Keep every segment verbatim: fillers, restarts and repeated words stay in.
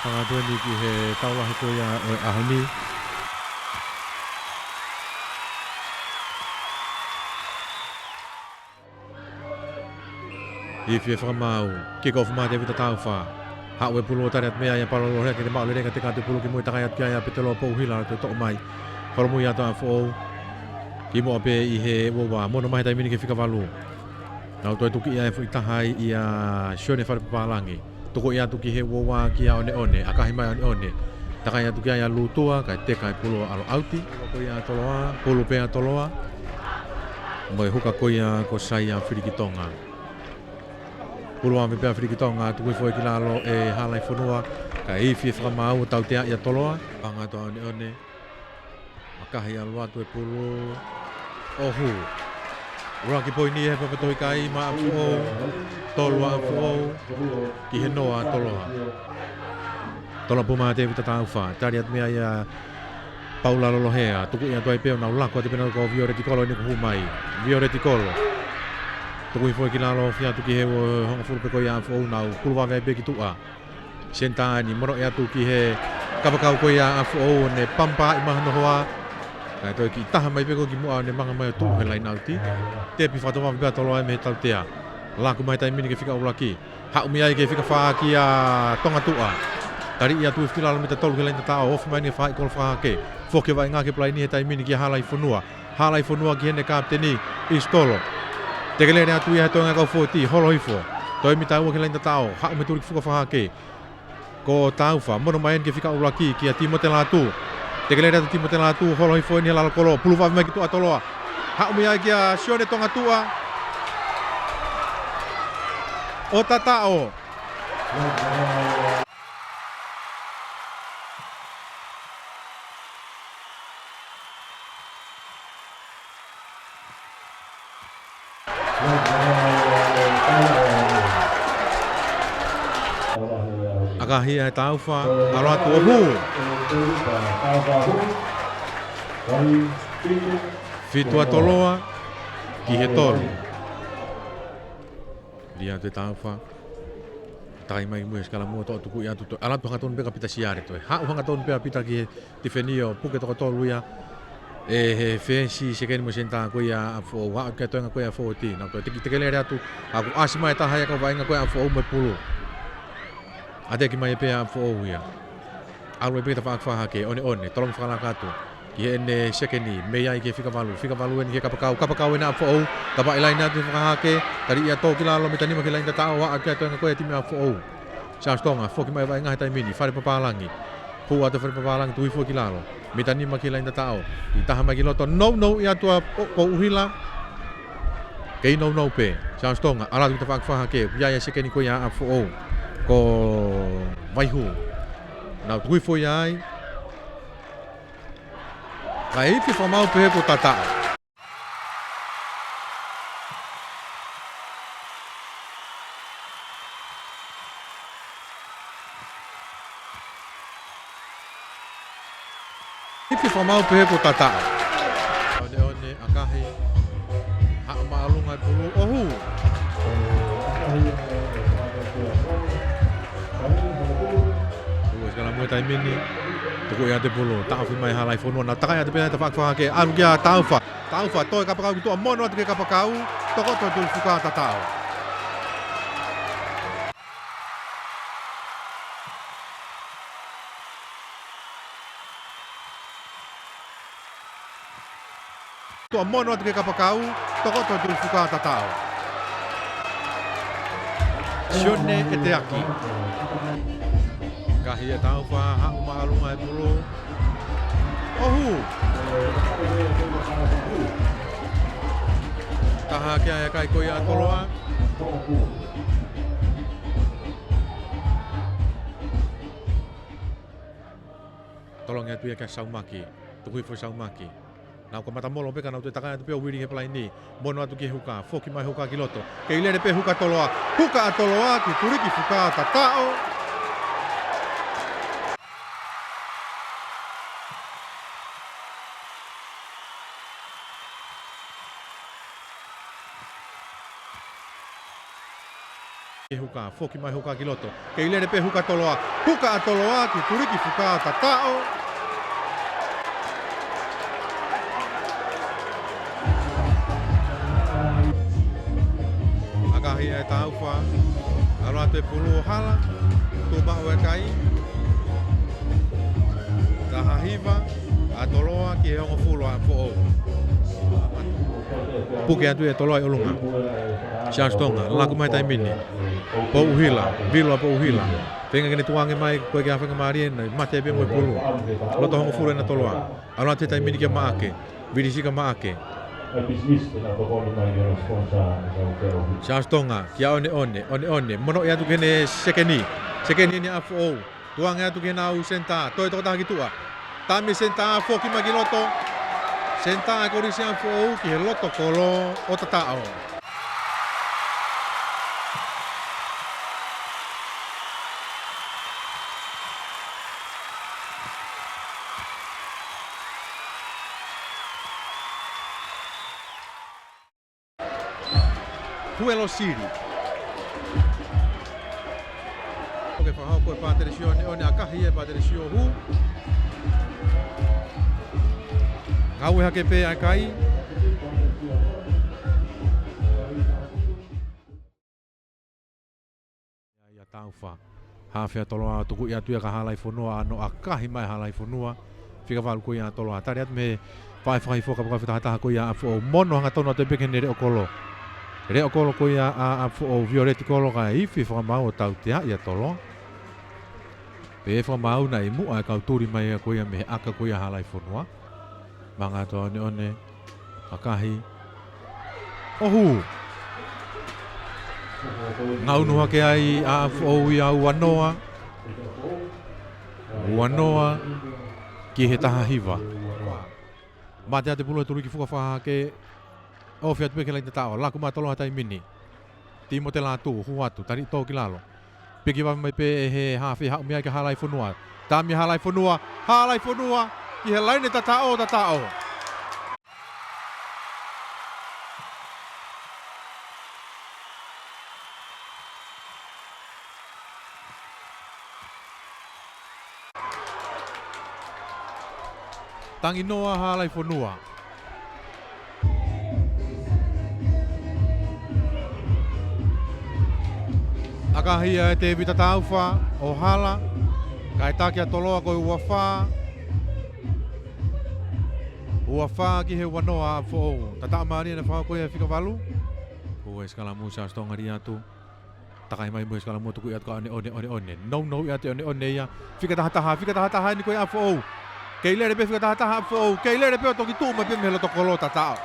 Fakaʻatu eni ki he tau lahi ko ia ʻo e ʻaho ni. Ifi e fakamaau, kick off mai ʻa Tēvita Taufa. Haʻu e pulu ʻo tali atu mei ai ʻa Paula Lolohea, ke ne maʻu lelei ka teka atu e pulu ki muʻa, takai atu ki ai ʻa Petelo Pouhila, toe toʻo mai. Holomui atu ʻa Foʻou. Kimuʻa pē ʻi he uova, mono mai he taimi ni ki he fika valu. Nau toe tuku ia e foʻi taha ai ʻia Sione Fale Papālangi. Tuku ia atu ki he uova kia ʻOneʻone, ʻakahi mai ʻOneʻone. Takai atu ki ai ʻa Lutua, kae teka e pulu ʻo ʻAlo ʻAuti. Ko ia Toloa, pulu pē ʻa Toloa. Mo e huka ko ia ko Saia Filikitonga. Pulu ʻave pē ʻa Filikitonga, tuku hifo ki lalo ʻe Halaifonua. Kae ifi e fakamaau ʻo tautea ʻia Toloa. Panga atu ʻa ʻOneʻone. ʻAkahi ʻalu atu e pulu ʻo hū. ʻUluaki poini ʻe he Papatohikai maʻa Foʻou, tolu ʻa Foʻou ki he noa ʻa Toloa. Toloa puma ʻa Tēvita Taufa, tali atu mei ai ʻa Paula Lolohea, tuku ia atu ai pē ʻo nau lako atu pē ʻa Violeti Kolo ʻi he kuo hū mai. Violeti Kolo. Tuku hifo ki lalo, ofi atu ki he uo hongofulu pē ko ia ʻa Foʻou, nau pulu vave ai pē ki tuʻa. Senitā ni, mono ʻi atu ki he kapakau ko ia ʻa Foʻou, ne pampa ʻi mahano hoa. Kae toe kiʻi taha mai pē ko ē kimuʻa ʻo ne manga mai ʻo tuʻu he laine ʻauti. Tepi fakatovave pē ʻa Toloa mei he tautea. Laku mai taimi ni ki he fika ʻuluaki. Haʻu mei ai ki he fika fā kia Tongatuʻa. Tali ia atu hifo ki lalo mita tolu ki he laine tataʻo, ofi mai eni ki he faʻahi kolo fakahake. Foki e vaʻinga ki he palaini he taimi ni kia Halaifonua. Halaifonua ki heʻene kapiteni ʻIsitolo. Tekelele atu ia he toenga kau fōueti, holo hifo. Toe mita ua ki he laine tataʻo, haʻu mei he tuliki fuka fakahake. Ko Taufa, mono mai eni ki he fika ʻuluaki, kia Timote Lātū. Tekelele atu Timote Lātū, holo hifo eni he lalo kolo, pulu vave mai ki tuʻa ʻa Toloa. Haʻu mei ai kia Sione Tongatuʻa. ʻO tataʻo. ʻAkahi ʻe Taufa, ʻalu atu ʻo hū. Fitu ʻa Toloa ki he tolu. Lia atu ʻe Taufa. Takai mai ki mui ʻa Sikalamua, toʻo tukuʻi atu, toe ʻalu atu hangatonu pē kia Pita Siale, toe haʻu hangatonu pē ʻa Pita ki he tifeni ʻo puke toko tolu ia ʻe he fesi, sekeni mo e senitā ko ia ʻa Foʻou, haʻu ki he toenga ko ia ʻa Foʻou ti. Nau toe tiki tekelele atu, ʻa kuo ʻasi mai e taha ia kau vaʻinga ko ia ʻa Foʻou mo e pulu. ʻAteki mai pē ʻa Foʻou ia. ʻAlu ai pē ki he tafaʻaki fakahake, ʻOneʻone, tolongi fakalaka atu. Ki heʻene sekeni, mei ai ki he fika valu, fika valu eni ki he kapakau, kapakau ena ʻa Foʻou, tapa ʻi laine atu he fakahake, tali ia tō ki lalo, mita nima ki he laine tataʻo, ʻa kia toenga ko ia e timi ʻa Foʻou. Siaosi Tonga, foki mai vaʻinga he taimi ni, Fale Papālangi. Hū atu Fale Papālangi, tuku hifo ki lalo, mita nima ki he laine tataʻo. Kiʻi taha mai ki loto, nounou ia atu ʻa Pou-, Pouhila. Kei nounou pē, Siaosi Tonga, ʻalu atu ki he tafaʻaki fakahake, ʻoku ʻi ai e sekeni ko ia ʻa Foʻou. Ko Vaihū. Nau tuku hifo ia ai. Kae ifi fakamaau pehē kuo tataʻo. Ifi fakamaau pehē kuo tataʻo. ʻOneʻone, ʻakahi. Haʻu māʻolunga e pulu ʻo hū. Hū ʻa Sikalamua he taimi ni. Tuku ia atu e pulu. Taʻofi mai ʻe Halaifonua. Nau takai atu pē he tafaʻaki fakahake. ʻAlu kia Taufa. Taufa, toe kapakau ki tuʻa, mono atu ki he kapakau. Toko atu e tuli fuka tataʻo. Tuʻa, mono atu ki he kapakau, toko atu e tuli fuka tataʻo. Sione ʻEteaki. ʻAkahi ʻe Taufa, haʻu māʻolunga e pulu. ʻO hū. Taha ki ai ʻa e kai ko ia ʻa Toloa. Tolongi atu ia kia Saumaki. Tuku hifo Saumaki. Nau kamata molo pē ka nau toe takai atu pē ʻo wili he palaini. Mono atu ki he huka. Foki mai huka ki loto. Kei lele pē huka Toloa. Huka ʻa Toloa ki he tuliki fuka tataʻo. Ke huka, foki mai huka ki loto. Kei lele pē huka Toloa. Huka ʻa Toloa ki Tuliki Fuka, tataʻo. ʻAkahi ʻe Taufa. ʻAlu atu e pulu ʻo hala. Tuʻu maʻu e kai. Taha hiva ʻa Toloa ki he hongofulu ʻa Foʻou. Puke atu ʻe Toloa ʻi ʻolunga. Charles Tonga, laku mai taimi ni. Pouʻuhila, vilo ʻa Pouʻuhila. Feinga ke ne tukuange mai, ko e ke a feinga mālie na, mate pē mo e pulu. Loto hongofulu ʻena Toloa. ʻAlu atu he taimi ni kia Maʻake. Vilisi kia Maʻake. Charles Tonga, kia ʻOneʻone, ʻOneʻone, monoʻi atu ki heʻene sekeni. Sekeni ʻeni ʻa Foʻou. Tukuange atu ki heʻenau senitā, toe tokotaha ki tuʻa. Taʻami senitā, foki mai ki loto. Senitā ʻa e Kolisi ʻa Foʻou ki he loto kolo ʻo tataʻo. Huelo Sili. ʻOku fakahoko ʻe Pātelesio ʻOneʻone, ʻakahi ʻe Pātelesio hū. Ngāue hake pē ʻa e kai. ʻIa Taufa. Hafe ʻa Toloa, tukuʻi atu ia kia Halaifonua, ʻa ʻAnoa, ʻakahi mai Halaifonua. Fika valu ko ia ʻa Toloa. Tali atu mei he faʻē fakahifo, kapakau fakatahataha ko ia ʻa Foʻou, mono hangatonu atu pē ki heʻene leʻo kolo. Leʻo kolo ko ia ʻa, ʻa Foʻou, violeti kolo, kae ifi fakamaau ʻo tautea ʻia Toloa. Pea fakamaau naʻe ʻi muʻa e kau tuli mai ia ko ia mei he ʻaka ko ia Halaifonua. Manga atu ʻa ʻOneʻone, ʻakahi. ʻO hū. Ngaunu hake ai ʻa Foʻou ʻia Uanoa. Uanoa ki he taha hiva. Mate atu e pulu ʻa Tuliki Fuka fakahake. Ofi atu pē ki he laini tataʻo. Laku mai ʻa Toloa he taimi ni. Timote Lātū, hū atu, tali tō ki lalo. Piki vave mai pē ʻe he hafe, haʻu mei ai kia Halaifonua. Taʻami Halaifonua, Halaifonua, ki he laini tataʻo, tataʻo. Tanginoa Halaifonua. ʻAkahi ʻe Tēvita Taufa ʻo hala, kae taki ʻa Toloa ko e ua fā. Ua fā ki he ua noa ʻa Foʻou. Tataʻo mālie ʻena fakahoko ia ʻe fika valu. Ko e sikalamu Charles Tonga ʻalu atu. Takai mai mo e sikalamu tuku atu kia ʻOneʻone, ʻOneʻone. Nounou ʻiate ʻOneʻone ia. Fika taha taha, fika taha taha ʻeni ko ia ʻa Foʻou. Kei lele pē fika taha taha ʻa Foʻou. Kei lele pē ʻo toki tuʻu mai pē mei he loto kolo tataʻo.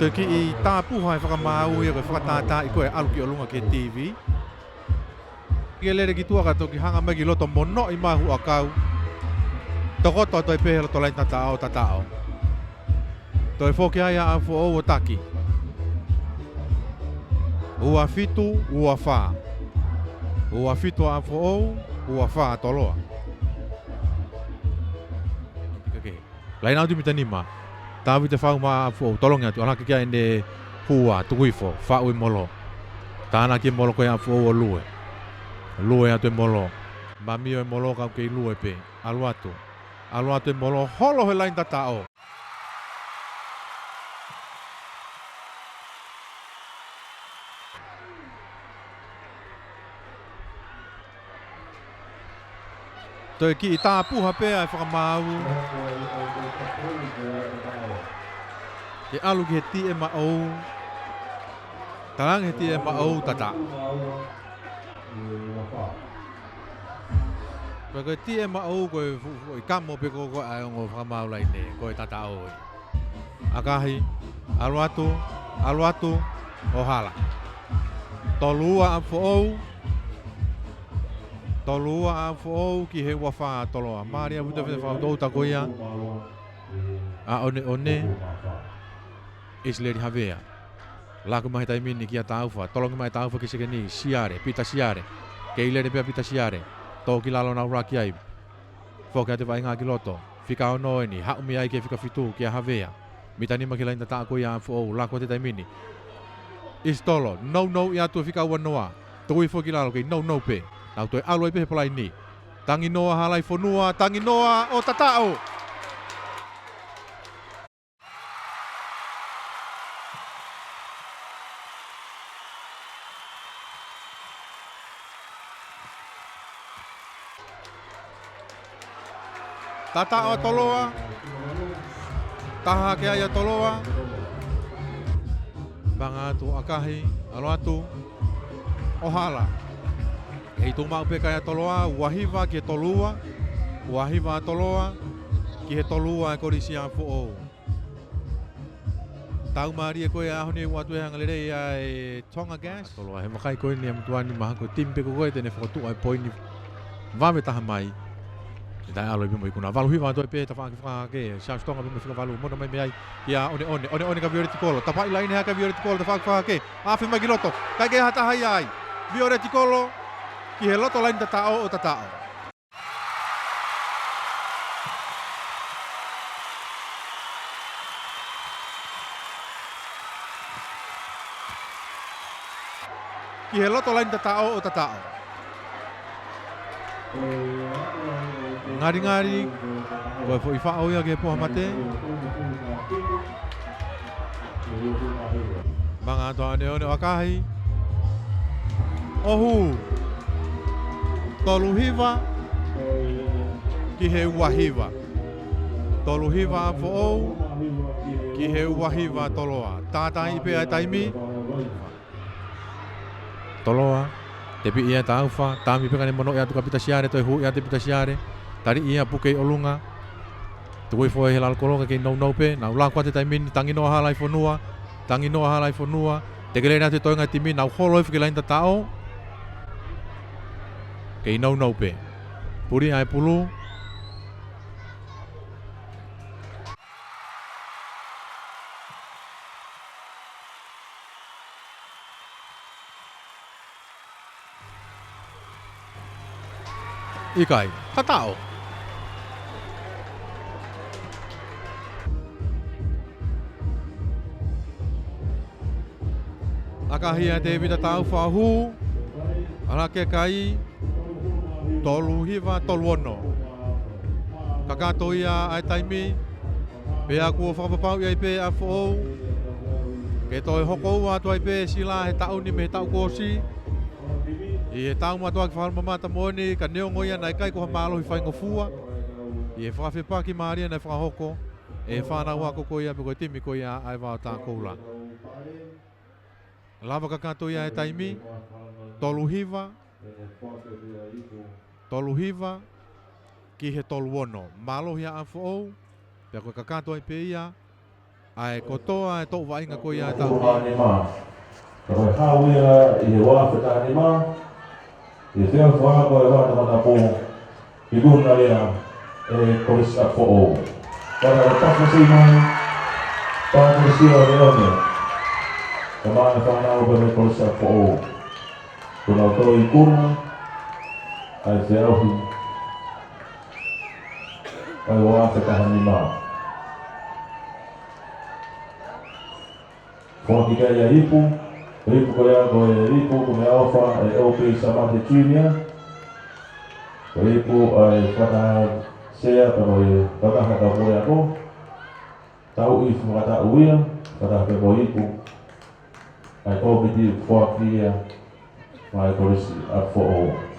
Toe kiʻi tāpuha e fakamaau ia ko e fakatātā ʻi ko e ʻalu ki ʻolunga ki he TV. Ke lele ki tuʻa ka toki hanga mai ki loto monoʻi mai huʻakau. Tokoto atu ai pē he loto laini tataʻo, tataʻo. Toe foki ai ʻa Foʻou ʻo taki. Ua fitu, ua fā. Ua fitu ʻa Foʻou, ua fā Toloa. Laine ʻauti mita nima. Tavite fau mai ʻa Foʻou, tolongi atu, ʻalu hake ki ai ʻene hua, tuku hifo, faʻu e molo. Tānaki e molo ko ia ʻa Foʻou ʻo lue. Lue atu e molo. Mamio e molo ka ʻoku kei lue pē. ʻAlu atu. ʻAlu atu e molo, holo he laini tataʻo. Toe kiʻi tāpuha pē ʻa e fakamaau. Ke ʻalu ki he T M O. Talaange he T M O tataʻo. Pea ko e T M O ko e fu-, fu-, ʻi kamo pē ko, ko e ongo fakamaau laine, ko e tataʻo ia. ʻAkahi, ʻalu atu, ʻalu atu, ʻo hala. Tolu ua ʻa Foʻou. Tolu ua ʻa Foʻou ki he ua fā Toloa. Mālie ʻaupito e fefautuuta ko ia. ʻAʻoneʻone, ʻIsileli Havea. Laku mai he taimi ni kia Taufa, tolongi mai Taufa ki sekeni, Siale, Pita Siale. Kei lele pē ʻa Pita Siale. Tō ki lalo, nau laki ai. Foki atu e vaʻinga ki loto. Fika ono eni, haʻu mei ai ki he fika fitu, kia Havea. Mita nima ki he laini tataʻo ko ia ʻa Foʻou, laku atu he taimi ni. ʻIsitolo, nounou ʻi atu e fika ua noa. Tui foki ki lalo, kei nounou pē. Nau toe ʻalu ai pē he palaini. Tanginoa Halaifonua, Tanginoa ʻo tataʻo. Tataʻo ʻa Toloa. Taha hake ai ʻa Toloa. Manga atu ʻAkahi, ʻalu atu ʻo hala. Kei tuʻu maʻu pē kai ʻa Toloa, ua hiva ki he tolu ua. Ua hiva ʻa Toloa ki he tolu ua e Kolisi ʻa Foʻou. Tau mālie ko e ʻaho ni ʻoku ʻoatu e anga lelei ʻa e Tonga Gas. Toloa he vakai ko eni ʻa Mutuani, mahalo ko e timi pē ko ē te ne fokotuʻu ʻa e poini vave taha mai. ʻE taʻeʻalo pē mo e ikuna. Valu hiva atu pē tafaʻaki fakahake. Charles Tonga pē mo e fika valu. Mono mai mei ai kia ʻOneʻone. ʻOneʻone kia Violeti Kolo. Tapaʻi laine hake kia Violeti Kolo. Tafaʻaki fakahake. Afe mai ki loto. Kae ʻikai ke ʻi ai ha taha ia ai. Violeti Kolo ki he loto laini tataʻo ʻo tataʻo. Ki he loto laini tataʻo ʻo tataʻo. Ngalingali, ko e foʻi faʻo ia ki he poha mate. Manga atu ʻa ʻOneʻone ʻo ʻAkahi. ʻO hū. Tolu hiva ki he ua hiva. Tolu hiva ʻa Foʻou ki he ua hiva ʻa Toloa. Tātaaʻi pē ʻa e taimi. Toloa, tepiʻi ia ʻe Taufa, taimi pē ka ne monoʻi atu kia Pita Siale, toe hū ia ʻe Pita Siale, tali ia puke ʻi ʻolunga. Tuku hifo he lalo kolo kae kei nounou pē, nau laku atu he taimi ni, Tanginoa Halaifonua, Tanginoa Halaifonua, te ke lele atu he toenga timi, nau holo hifo ki he laini tataʻo. Kei nounou pē. Puli ʻa e pulu. ʻIkai, tataʻo. ʻAkahi ʻa Tēvita Taufa ʻo hū, ʻalu hake kai, tolu hiva tolu ono. Kakato ia ʻa e taimi, pea kuo fakapapauʻi ai pē ʻa Foʻou ke toe hoko ua atu ai pē sila he taʻu ni mei he taʻu kuo ʻosi. ʻI he taumuʻa atu ʻaki fakaholomamata moʻoni, ka neongo ia naʻe ʻikai ko ha mālohi faingofua ʻi he fakafepaki mālie naʻe fakahoko ʻe he fānau ako ko ia pe ko e timi ko ia ʻa e Vaotā Koula. Lava kakato ia he taimi, tolu hiva, tolu hiva ki he tolu ono. Mālohi ʻa Foʻou, pea ko e kakato ai pē ia ʻa e kotoa e toʻu vaʻinga ko ia ʻa e taʻu ni. Ka ko e hau ia ʻi he ua afe taha nima, ʻi he feʻauhi fakaako ʻa e Vaotā Koula, ikuna ia ʻe he Kolisi ʻa Foʻou. Ka ko e pasipasi mai, Patricio Leone. Ka mai e fānau pē mei he Kolisi ʻa Foʻou. Ko ʻenau toe ikuna ʻa e feʻauhi ʻa e ua afe taha nima. Foaki ki ai ʻa e ipu, ko e ipu ko ia ko e ipu ko e meʻaʻofa ʻa e ʻOpei Samate Junior. Ko e ipu ʻa e fakataha sea pea mo e fakataha kau puleako. Tau ʻi fakataha ia, fakataha pē mo e ipu ʻa e kōmiti foaki ia maʻa e Kolisi ʻa Foʻou.